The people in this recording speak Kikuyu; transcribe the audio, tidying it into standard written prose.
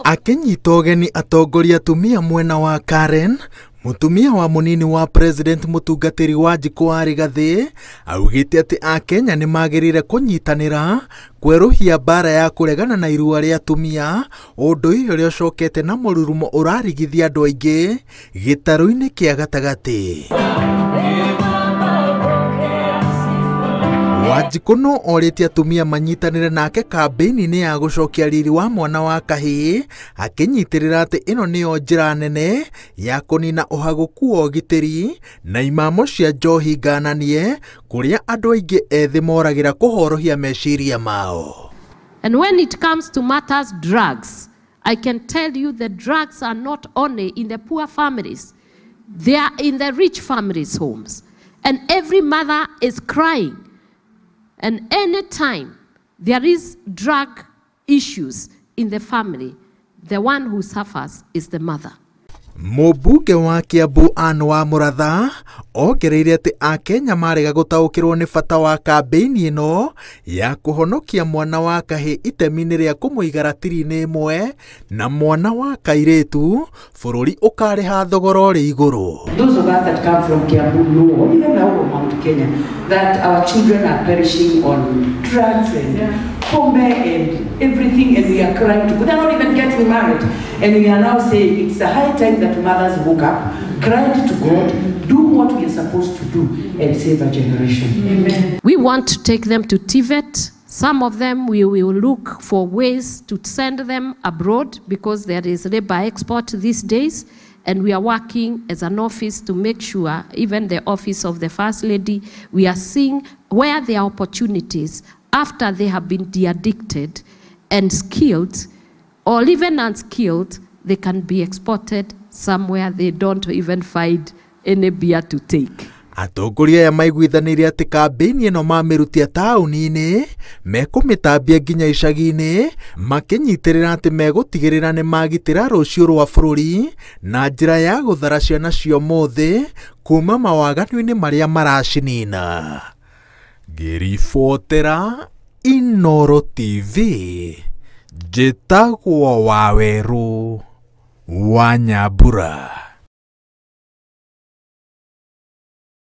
Akinyita ũgeni atongoria atumia mwena wa Karen, mutumia wa munini wa president mutungatiri Wanjikũ wa Rigathĩ augĩte atĩ akenya nĩ magĩrĩire kũnyitanĩra kwerũhia mbara ya kũregana na irua rĩa atumia, ũndũire ũrĩa ũcokete na mũrurumo ũrarigithia andũ aingĩ gĩtarũ-inĩ kĩa gatagatĩ. Wanjikũ no orĩtie atumia manyitanĩre nake kambĩini-inĩ ya gũcokia riri wa mwana wa kahĩĩ, akĩnyitĩrĩra atĩ ĩno nĩyo njĩra nene ya kũnina ũhagũku wa ũgitĩri na imamo cia njohi ngananie kũrĩa andũ aingĩ ethĩ moragĩra kũhorohia meciria mao. And when it comes to matters drugs, I can tell you the drugs are not only in the poor families, they are in the rich families' homes. And every mother is crying. And any time there is drug issues in the family, the one who suffers is the mother. Mũmbunge wa Kiambu Anne wa Mũratha ongereire atĩ akenya marega gũtaũkĩrwo nĩ bata wa kambĩini ĩno ya kũhonokia mwana wa kahĩĩ itemi-inĩ rĩa kũmũiga ratiri-inĩ ĩmwe na mwana wa kairĩtu, bũrũri ũkarĩha thogora ũrĩ igũrũ. Those of us that come from Kiambu know, or even now from Mount Kenya, that our children are perishing on drugs and pombe and everything, and we are crying to God. They're not even getting married. And we are now saying it's a high time that mothers woke up, cried to God, do what we are supposed to do, and save a generation. Amen. We want to take them to TVET. Some of them we will look for ways to send them abroad because there is labor export these days. And we are working as an office to make sure, even the office of the First Lady, we are seeing where there are opportunities after they have been de-addicted and skilled, or even unskilled, they can be exported somewhere they don't even find any beer to take. Atongoria aya maiguithanĩirie atĩ kambĩini ĩno mamĩrutia taũni-inĩ mekũmĩtambia nginya icagi-inĩ, makĩnyitĩrĩra atĩ megũtigĩrĩra nĩ magitĩra rũciũ rwa bũrũri na njĩra ya gũthara ciana cia ũmũthĩ kuma mawaganu-inĩ marĩa maracinina. Ngĩribotera Inooro TV, njĩtagwo Wawerũ wa Nyambura.